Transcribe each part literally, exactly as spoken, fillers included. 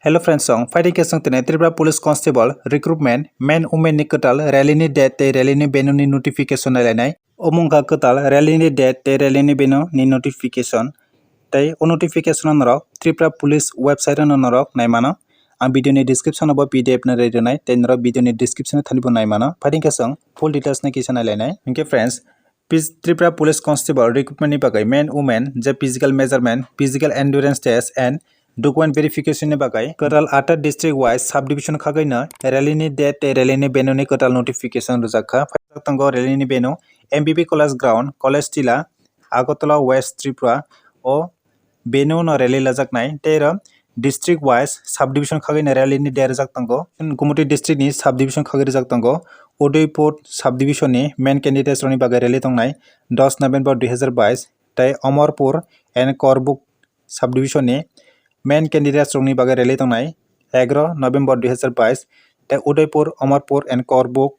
Hello friends, song fighting kesong tene Tripura Police Constable Recruitment Men Women ni kwtal rally ni date tei rally ni venue ni notification nailainai. Omo wngkha kwtal rally ni date tei rally ni venue ni notification. Tei o notification no norok Tripura Police website no norok naimano. Ang video ni description o bo P D F no rwi rwnai tei norok video ni description o thani bo naimano. Fighting kesong full details no kisa nailainai. Hinkhe friends, Pis-, Tripura Police Constable recruitment ni bagwi men women je physical measurement, physical endurance test and document verification ni bagwi kwtal atta district wise subdivision khagwino rally ni date tei rally ni venue ni kwtal notification rwjak kha. Phaijaktango rally ni venue M B B College Ground, College Tila, Agartala, West Tripura o venue no rally lajaknai tei ro district wise subdivision khagwino rally ni date rwjak tongo. Gumoti district ni subdivision khagwi rwjak tongo Udaipur subdivision ni men candidates rokni bagwi rally tongnai dos November dui hazar bais tei Amarpur and Korbuk subdivision ni men candidates rokni bagwi rally tongnai egaro November dui hazar bais tei Udaipur, Amarpur and Korbuk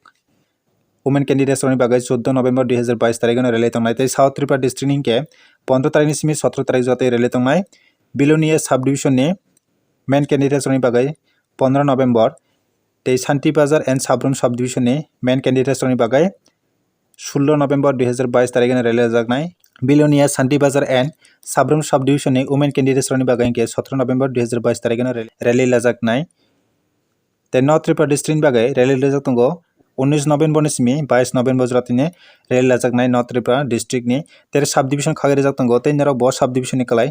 women candidates rokni bagwi chuddo November dui hazar bais tarikh no rally tongnai tei South Tripura district ni hinkhe pondro tarikh ni simi sotro tarikh jotoi rally tongnai. Bilonia subdivision ni men candidates rokni bagwi pondro November tei Santi Bazar and Sabrum subdivision ni men candidates rokni bagwi sullo November dui hazar bais tarikh no rally lajaknai. Bilonia, Santi Bazar and Sabrum subdivision ni women candidates rokni bagwi hinkhe sotro November dui hazar bais tarikh no rally, rally lajaknai. Tei North Tripura district ni bagwi rally rijak tongo unis November ni simi bais November jora tini rally lajaknai North Tripura district ni. Tei subdivision khagwi rijak tongo tei norok bo subdivision ni kwlai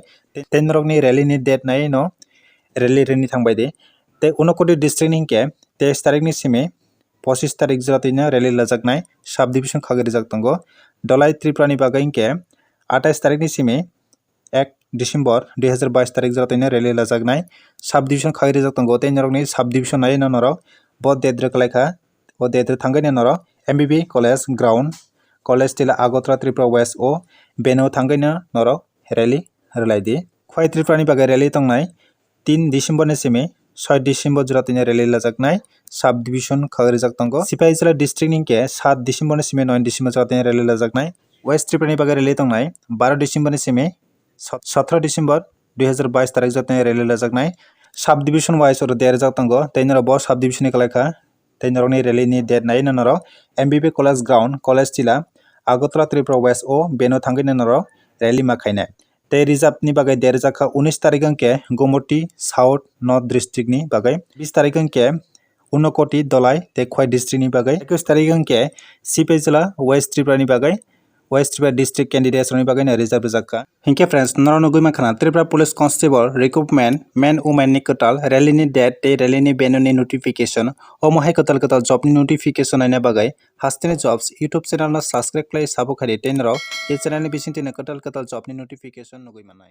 tei norok ni rally ni date nai no rally rini thangbai di. Tei Unakoti district ni hinkhe teis tarikh ni simi pochis tarikh jora tini rally lajaknai subdivision khagwi rijak tongo. Dholai Tripura ni bagwi hinkhe atais tarikh ni simi ek December dui hazar bais tarikh jora tini rally lajaknai subdivision khagwi rijak tongo tei norokni subdivision nai no norok bo date rwkhlai kha. O date rw thangwi no norok M B B College Ground, College Tila, Agartala, Tripura West o venue thangwi no norok rally rwlai di. Khwai Tripura ni bagwi rally tongnai tin December ni simi soi December jora tini rally lajaknai subdivision khagwi rijak tongo. Sipaijala district ni hinkhe sat December ni simi noi December jora tini rally lajaknai. West Tripura ni bagwi rally tongnai baro December ni simi sot-, sotro December dui hazar bais tarikh jora tini rally lajaknai. Subdivision wise oro date rijak tongo tei norok bo subdivision ni kwlai kha tei norokni rally ni date nai no norok M B B College Ground, College Tila, Agartala, Tripura West o venue thangwi no norok rally ma khainai. Tei reserve ni bagwi date rijak kha unis tarikh hinkhe Gumoti South North district ni bagwi, bis tarikh hinkhe Unakoti, Dholai tei Khwai district ni bagwi, ekais tarikh hinkhe Sipaijala West Tripura ni bagwi, West Tripura district candidates rokni bagwi no reserve rijak kha. Hinkhe friends, norok nugwi mankha na Tripura Police Constable recruitment men women ni kwtal rally ni date tei rally ni venue ni notification. Omo hai kwtal kwtal job ni notification naina bagwi Hasteni Jobs YouTube channel no subscribe khlai sabo khaidi tei norok e channel ni bisingtwi no kwtal kwtal job ni notification nugwi mannai.